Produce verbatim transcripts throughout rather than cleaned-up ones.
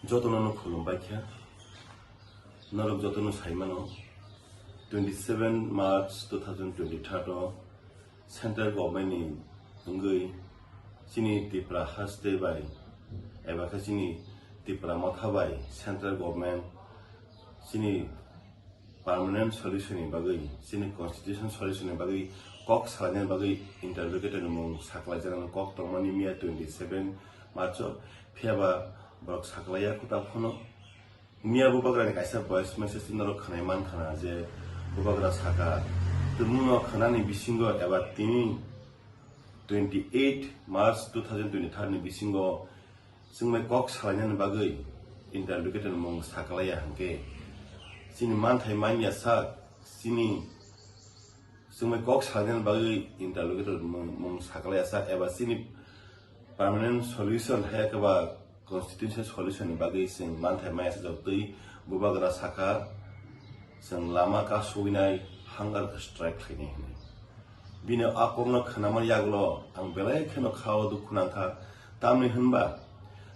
Jotono no khulumbai kha. Norok jotono sai mano, twenty seven March two thousand twenty-third o Central Government ni wngwi chini Tripura haste bai eba khe chini Tripura motha bai Central Government chini permanent solution ni bagwi, chini constitution solution ni bagwi kok salaina bagwi interlocutor ni mung saklaijaknani kok tongmani miya twenty seven March o, phiya ba borok saklaiya kwtal phano. Miya bubagrani kaisa voice message norok khwnai mankha na je bubagra saka, tumungno khwnani bisingo eba tini twenty eight March two thousand twenty-third ni bisingo chwngbai kok salainani bagwi interlocutor mung saklaiya hwnkhe chini manthai manya sak, chini chwngbai kok salainani bagwi interlocutor mung, mung saklaiya sak eba chini permanent solution hai khe ba constitutional solution ni bagwi chwng manthai maya sajak twi bubagra saka chwng lama kasuinai hunger strike khlainai hwnwi. Bini a kokno khwnama yagulo ang belai kheno khao dukhu nangkha, tamni hwnba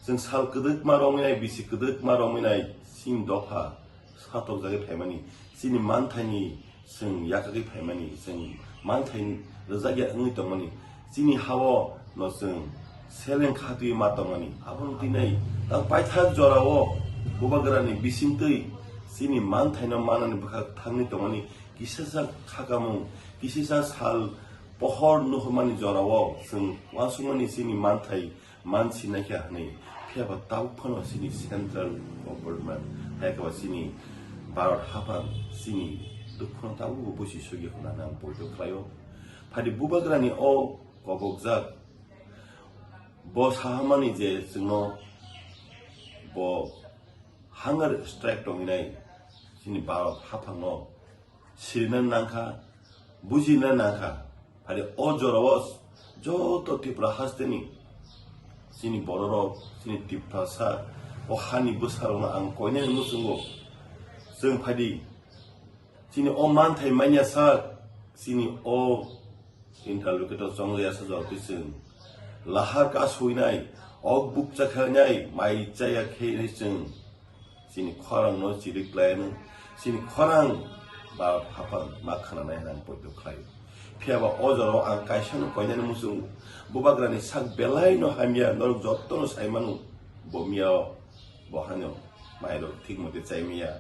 chwng sal kwdwkma romwi nai, bisi kwdwkma romwi nai chini dopha satokjagwi phaimani, chini manthaini chwng yakagwi phaimani, chwng manthai rwjakya wngwi tongmani, chini hao no chwng seleng khatwi ma tongmani, abono twi nai tak paithak jorao bubagrani bisingtwi chini manthaino manani bwkha thangwi tongmani, kisasa khakamung, kisasa sal pohor nuhurmani jorao chwng uansukmani chini manthai mansi naikha hwnwi, phiya ba tabuk phano chini central government, hai khe ba chini Bharat haphang chini dukhuno tabuk bo busi sugya hwnwi ang poito khlaio. Phadi bubagrani o kobokjak bo sahamani je chwngno bo hunger strike tongwinai chini Bharat haphangno sirina nangkha, bujina nangkha. Phadi o jorao joto Tripura hasteni chini bororok, chini Tiprasa, o hani bwsarokno ang koinani muchungo. Chwng phadi chini o manthai manya sak, chini o interlocutor chonglaiya sajak twi chwng lahar kasuinai, ok bukcha khainai, mai chaya khe chwng chini khorang no chiri khlaino, chini khorang ba haphang ma khwnanai hwnwi ang poito khlai. Phiya ba o jorao ang kaisa no koinani muchung, bubagrani sak belai no hamya, norok joto no sai mano, bo miya o, bo hano, mai rok thik mote chai miya.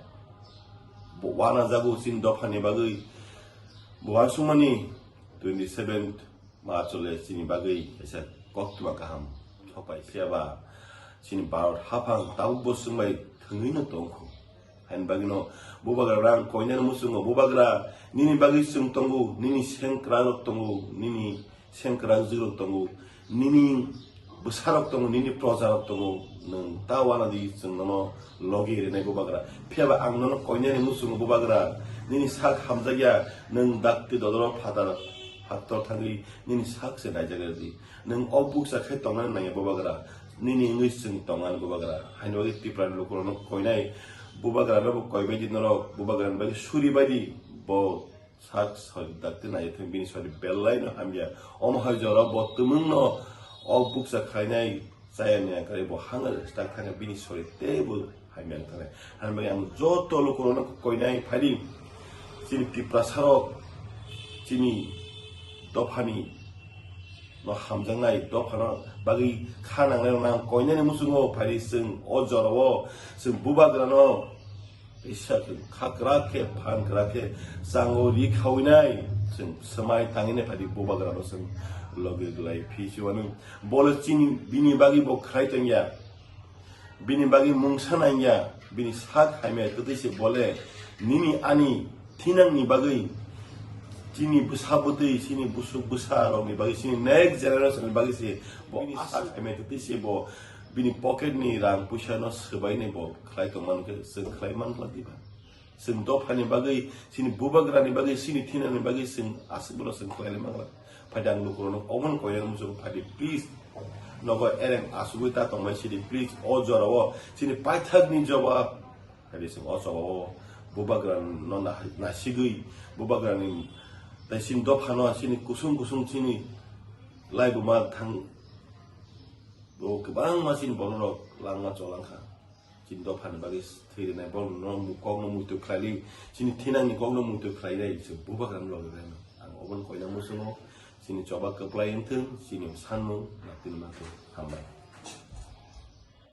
Bo wana jago chini dopha ni bagwi, bo uansukmani twenty seven March o le chini bagwi kaisa koktwma kaham sopai phiya ba chini Bharat haphang tabuk bo chwng bai thwngwi no tongkho. Haini bagwi no bubagra rang koinani muchungo, bubagra nini bagwi chwng tongo, nini sengkrak rok tongo, nini sengkrak jwrok tongo, nini bwsarok tongo, nini projarok tongo, nwng ta wana di chwng nono logi rinai bubagra. Phiya ba ang nono koinani muchungo bubagra, nini sak hamjakya, nwng dakti dodoro phatar, phator thangwi nini sak se naijak rwdi. Nwng o bukcha khe tongnani nangya bubagra, nini wngwi chwng tongnani bubagra. Haini bagwi Tiprani lukurokno koinai, bubagrano bo koi baidi norok, bubagrani bagwi suri baidi bo sak sori dakti nai thung bini sori belai no hamya. Omo hai jora bo tumung no o bukcha khlainai chaya ni angkari bo hangari stak thangya bini sori teibo hamya wng thangya. Hani bagwi ang joto lukurokno koinai phadi chini Tiprasa rok chini dophani no hamjaknai dophano bagwi kha nangnai rok nang koinani muchungo phadi chwng o jorao chwng bubagrano Kaisa kha kwrak khe, phan kwrak khe, chango ri khawinai, chwng swmai tangwinai phadi bubagrano chwng logi glai phi se uanw. Bole chini bini bagwi bo khlai tongya, bini bagwi mungsa nangya, bini sak hamya kwtwi se bole nini ani thinangni bagwi, chini bwsa bwtwi, chini busuk bwsa rokni bagwi, chini next generation ni bagwi se bo bini sak hamya kwtwi se bo bini pocket ni rang puisa no swbainai bo khlai tongmani khe chwng khlai man glak diba? Chwng dophani bagwi, chini bubagrani bagwi, chini thinani bagwi chwng aswk bono chwng khlai mangla. Phai da ang lukurokno omono koinani muchungo phai di, please. Nogo ereng asugwi ta tongmai sidi, please. O jorao chini paithakni jobab phai di, chwng o jobao bubagrano na-, nasigwi, bubagrani tai chini dophano chini kusung kusung chini laibuma thang, bo kwbangma chini bororok langma cholangkha. chini dophani bagwi thwi rwnai, borokno mu-, kokno muitu khlaili, chini thinangni kokno muitu khlailai se bubagrano logi rwnai. Ang oboni koina muchungo chini choba kwplai wngthung, chini sanmung naktwini manthogo. Hambai.